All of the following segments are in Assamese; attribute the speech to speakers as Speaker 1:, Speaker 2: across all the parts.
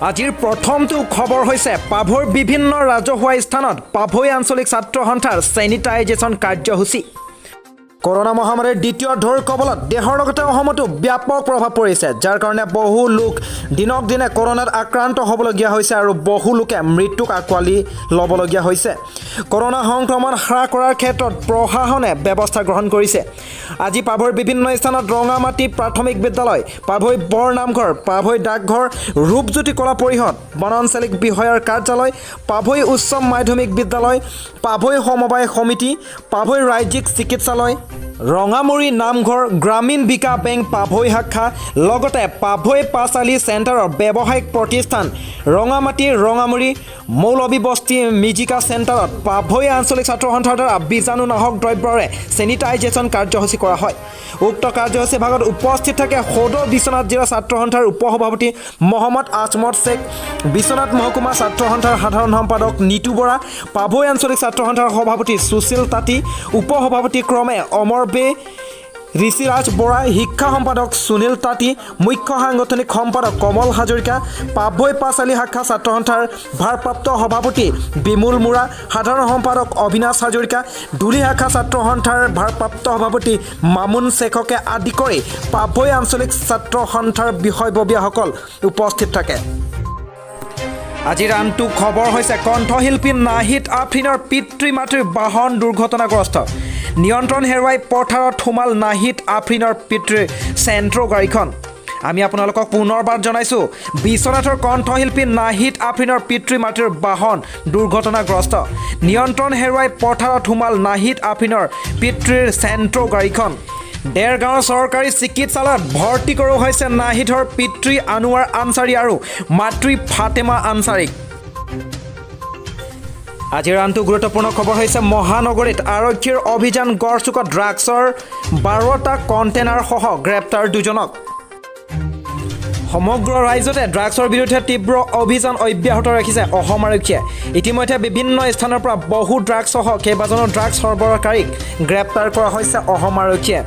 Speaker 1: আজিৰ প্ৰথমটো খবৰ হৈছে পাভৈৰ বিভিন্ন ৰাজহুৱা স্থানত পাভৈ আঞ্চলিক ছাত্ৰ সন্থাৰ চেনিটাইজেশ্যন কাৰ্যসূচী। কৰোণা মহামাৰীৰ দ্বিতীয় ঢৌৰ কবলত দেশৰ লগতে অসমতো ব্যাপক প্ৰভাৱ পৰিছে, যাৰ কাৰণে বহু লোক দিনক দিনে কৰোণাত আক্ৰান্ত হ'বলগীয়া হৈছে আৰু বহু লোকে মৃত্যুক আঁকোৱালি ল'বলগীয়া হৈছে। কৰোণা সংক্ৰমণ হ্ৰাস কৰাৰ ক্ষেত্ৰত প্ৰশাসনে ব্যৱস্থা গ্ৰহণ কৰিছে। আজি পাভৈৰ বিভিন্ন স্থানত ৰঙামাটি প্ৰাথমিক বিদ্যালয়, পাভৈ বৰ নামঘৰ, পাভৈ ডাকঘৰ, ৰূপজ্যোতি কলা পৰিষদ, বনাঞ্চলিক বিষয়াৰ কাৰ্যালয়, পাভৈ উচ্চ মাধ্যমিক বিদ্যালয়, পাভৈ সমবায় সমিতি, পাভৈ ৰাজ্যিক চিকিৎসালয়, ৰঙামুৰি নামঘৰ, গ্ৰামীণ বিকাশ বেংক পাভৈ শাখা, লগতে পাভৈ পাঁচআলি চেণ্টাৰৰ ব্যৱসায়িক প্ৰতিষ্ঠান, ৰঙামাটি, ৰঙামুৰি, মৌলবী বস্তি, মিজিকা চেণ্টাৰত পাভৈ আঞ্চলিক ছাত্ৰ সন্থাৰ দ্বাৰা বীজাণুনাশক দ্ৰব্যৰে চেনিটাইজেশ্যন কাৰ্যসূচী কৰা হয়। উক্ত কাৰ্যসূচী ভাগত উপস্থিত থাকে সদৌ বিশ্বনাথ জিলা ছাত্ৰ সন্থাৰ উপসভাপতি মহম্মদ আজমত শ্বেখ, বিশ্বনাথ মহকুমা ছাত্ৰ সন্থাৰ সাধাৰণ সম্পাদক নিতু বৰা, পাভৈ আঞ্চলিক ছাত্ৰ সন্থাৰ সভাপতি সুশীল তাঁতী, উপসভাপতি ক্ৰমে অমৰ বে, ঋষিৰাজ বৰা, শিক্ষা সম্পাদক সুনীল তাঁতী, মুখ্য সাংগঠনিক সম্পাদক কমল হাজৰিকা, পাভৈ পাঁচআলি শাখা ছাত্ৰ সন্থাৰ ভাৰপ্ৰাপ্ত সভাপতি বিমুল মুৰা, সাধাৰণ সম্পাদক অবিনাশ হাজৰিকা, ধূলি শাখা ছাত্ৰ সন্থাৰ ভাৰপ্ৰাপ্ত সভাপতি মামুন শ্বেখকে আদি কৰি পাভৈ আঞ্চলিক ছাত্ৰ সন্থাৰ বিষয়ববীয়াসকল উপস্থিত থাকে। আজিৰ আনটো খবৰ হৈছে কণ্ঠশিল্পী নাহিদ আফৰিনৰ পিতৃ মাতৃৰ বাহন দুৰ্ঘটনাগ্ৰস্ত। নিয়ন্ত্ৰণ হেৰুৱাই পথাৰত সোমাল নাহিদ আফৰিনৰ পিতৃৰ চেণ্ট্ৰ' গাড়ীখন। আমি আপোনালোকক পুনৰবাৰ জনাইছোঁ, বিশ্বনাথৰ কণ্ঠশিল্পী নাহিদ আফৰিনৰ পিতৃ মাতৃৰ বাহন দুৰ্ঘটনাগ্ৰস্ত। নিয়ন্ত্ৰণ হেৰুৱাই পথাৰত সোমাল নাহিদ আফৰিনৰ পিতৃৰ চেণ্ট্ৰ' গাড়ীখন। দেৰগাঁৱৰ চৰকাৰী চিকিৎসালয়ত ভৰ্তি কৰোৱা হৈছে নাহিদৰ পিতৃ আনোৱাৰ আনচাৰী আৰু মাতৃ ফাতেমা আনচাৰীক। আজিৰ আনটো গুৰুত্বপূৰ্ণ খবৰ হৈছে মহানগৰীত আৰক্ষীৰ অভিযান, গড়চুকত ড্ৰাগছৰ 12টা কণ্টেইনাৰসহ গ্ৰেপ্তাৰ দুজনক। সমগ্ৰ ৰাজ্যতে ড্ৰাগছৰ বিৰুদ্ধে তীব্ৰ অভিযান অব্যাহত ৰাখিছে অসম আৰক্ষীয়ে। ইতিমধ্যে বিভিন্ন স্থানৰ পৰা বহু ড্ৰাগছসহ কেইবাজনো ড্ৰাগছ সৰবৰাহকাৰীক গ্ৰেপ্তাৰ কৰা হৈছে অসম আৰক্ষীয়ে।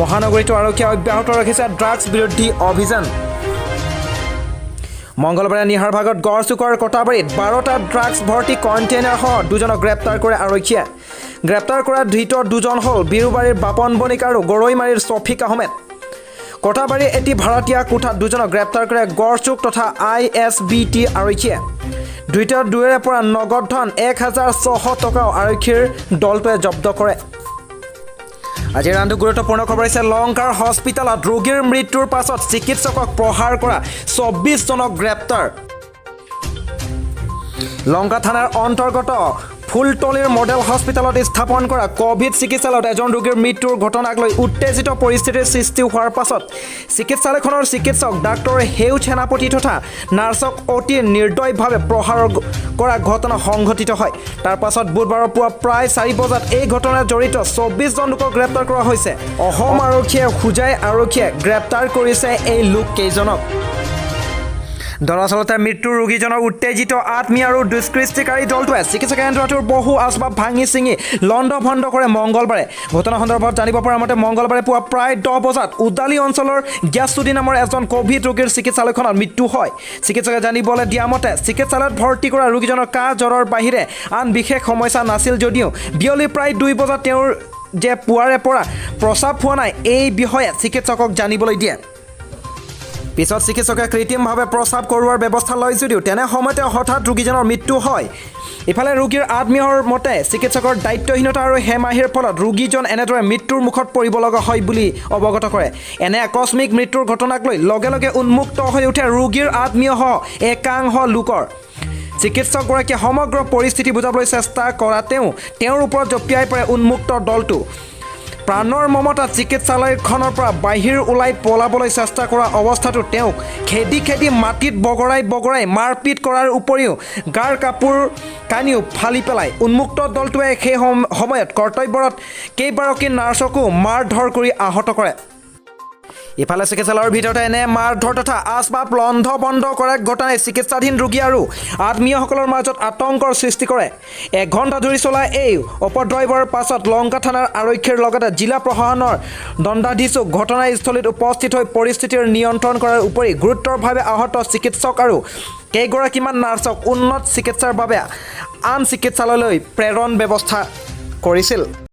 Speaker 1: মহানগৰীতো আৰক্ষীয়ে অব্যাহত ৰাখিছে ড্ৰাগছ বিৰোধী অভিযান। মংগলবাৰে নিশাৰ ভাগত গড়চুকৰ কটাবাৰীত 12টা ড্ৰাগছ ভৰ্তি কণ্টেইনাৰসহ দুজনক গ্ৰেপ্তাৰ কৰে আৰক্ষীয়ে। গ্ৰেপ্তাৰ কৰা ধৃত দুজন হ'ল বিৰুবাৰীৰ বাপন বণিক আৰু গৰৈমাৰীৰ ছফিক আহমেদ। কটাবাৰীৰ এটি ভাড়াতীয়া কোঠাত দুজনক গ্ৰেপ্তাৰ কৰে গড়চুক তথা I S B T আৰক্ষীয়ে। ধৃত দুয়োৰে পৰা নগদ ধন 1600 টকাও আৰক্ষীৰ দলটোৱে জব্দ কৰে। আজিৰ আনটো গুৰুত্বপূৰ্ণ খবৰ হৈছে লংকাৰ হস্পিটেলত ৰোগীৰ মৃত্যুৰ পাছত চিকিৎসকক প্ৰহাৰ কৰা 24জনক গ্ৰেপ্তাৰ। লংকা থানাৰ অন্তৰ্গত ফুলতলিৰ মডেল হস্পিটেলত স্থাপন কৰা ক'ভিড চিকিৎসালয়ত এজন ৰোগীৰ মৃত্যুৰ ঘটনাক লৈ উত্তেজিত পৰিস্থিতিৰ সৃষ্টি হোৱাৰ পাছত চিকিৎসালয়খনৰ চিকিৎসক ডাক্তৰ সেউজ সেনাপতি তথা নাৰ্ছক অতি নিৰ্দয়ভাৱে প্ৰহাৰ কৰা ঘটনা সংঘটিত হয়। তাৰ পাছত বুধবাৰৰ পুৱা প্ৰায় 4 বজাত এই ঘটনাত জড়িত 24জন লোকক গ্ৰেপ্তাৰ কৰা হৈছে। অসম আৰক্ষীয়ে, হোজাই আৰক্ষীয়ে গ্ৰেপ্তাৰ কৰিছে এই লোককেইজনক। দৰাচলতে মৃত্যুৰ ৰোগীজনৰ উত্তেজিত আত্মীয় আৰু দুষ্কৃতিকাৰী দলটোৱে চিকিৎসা কেন্দ্ৰটোৰ বহু আচবাব ভাঙি ছিঙি লণ্ড ভণ্ড কৰে মংগলবাৰে। ঘটনা সন্দৰ্ভত জানিব পৰা মতে, মংগলবাৰে পুৱা প্ৰায় 10 বজাত উদালি অঞ্চলৰ গিয়াছুদ্দিন নামৰ এজন ক'ভিড ৰোগীৰ চিকিৎসালয়খনত মৃত্যু হয়। চিকিৎসকে জানিবলৈ দিয়া মতে, চিকিৎসালয়ত ভৰ্তি কৰা ৰোগীজনৰ কাহ জ্বৰৰ বাহিৰে আন বিশেষ সমস্যা নাছিল যদিও বিয়লি প্ৰায় 2 বজাত তেওঁৰ যে পুৱাৰে পৰা প্ৰস্ৰাৱ হোৱা নাই, এই বিষয়ে চিকিৎসকক জানিবলৈ দিয়ে। পিছত চিকিৎসকে কৃত্ৰিমভাৱে প্ৰস্ৰাৱ কৰোৱাৰ ব্যৱস্থা লয় যদিও তেনে সময়তে হঠাৎ ৰোগীজনৰ মৃত্যু হয়। ইফালে ৰোগীৰ আত্মীয়ৰ মতে, চিকিৎসকৰ দায়িত্বহীনতা আৰু হেমাহিৰ ফলত ৰোগীজন এনেদৰে মৃত্যুৰ মুখত পৰিব লগা হয় বুলি অৱগত কৰে। এনে আকস্মিক মৃত্যুৰ ঘটনাক লৈ লগে লগে উন্মুক্ত হৈ উঠে ৰোগীৰ আত্মীয়সহ একাংশ লোকৰ। চিকিৎসকগৰাকীয়ে সমগ্ৰ পৰিস্থিতি বুজাবলৈ চেষ্টা কৰাতেও তেওঁৰ ওপৰত জঁপিয়াই পৰে উন্মুক্ত দলটো। প্ৰাণৰ মমতাত চিকিৎসালয়খনৰ পৰা বাহিৰ ওলাই পলাবলৈ চেষ্টা কৰা অৱস্থাতো তেওঁক খেদি খেদি মাটিত বগৰাই বগৰাই মাৰপিট কৰাৰ উপৰিও গাৰ কাপোৰ কানিও ফালি পেলায়। উন্মুক্ত দলটোৱে সেই সময়ত কৰ্তব্যৰত কেইবাগৰাকী নাৰ্ছকো মাৰ ধৰ কৰি আহত কৰে। ইফালে চিকিৎসালয়ৰ ভিতৰতে এনে মাৰধৰ তথা আচবাব লণ্ড বন্ধ কৰাৰ ঘটনাই চিকিৎসাধীন ৰোগী আৰু আত্মীয়সকলৰ মাজত আতংকৰ সৃষ্টি কৰে। এঘণ্টা ধৰি চলা এই উপদ্ৰৱৰ পাছত লংকা থানাৰ আৰক্ষীৰ লগতে জিলা প্ৰশাসনৰ দণ্ডাধীশো ঘটনাস্থলীত উপস্থিত হৈ পৰিস্থিতিৰ নিয়ন্ত্ৰণ কৰাৰ উপৰি গুৰুতৰভাৱে আহত চিকিৎসক আৰু কেইগৰাকীমান নাৰ্ছক উন্নত চিকিৎসাৰ বাবে আন চিকিৎসালয়লৈ প্ৰেৰণ ব্যৱস্থা কৰিছিল।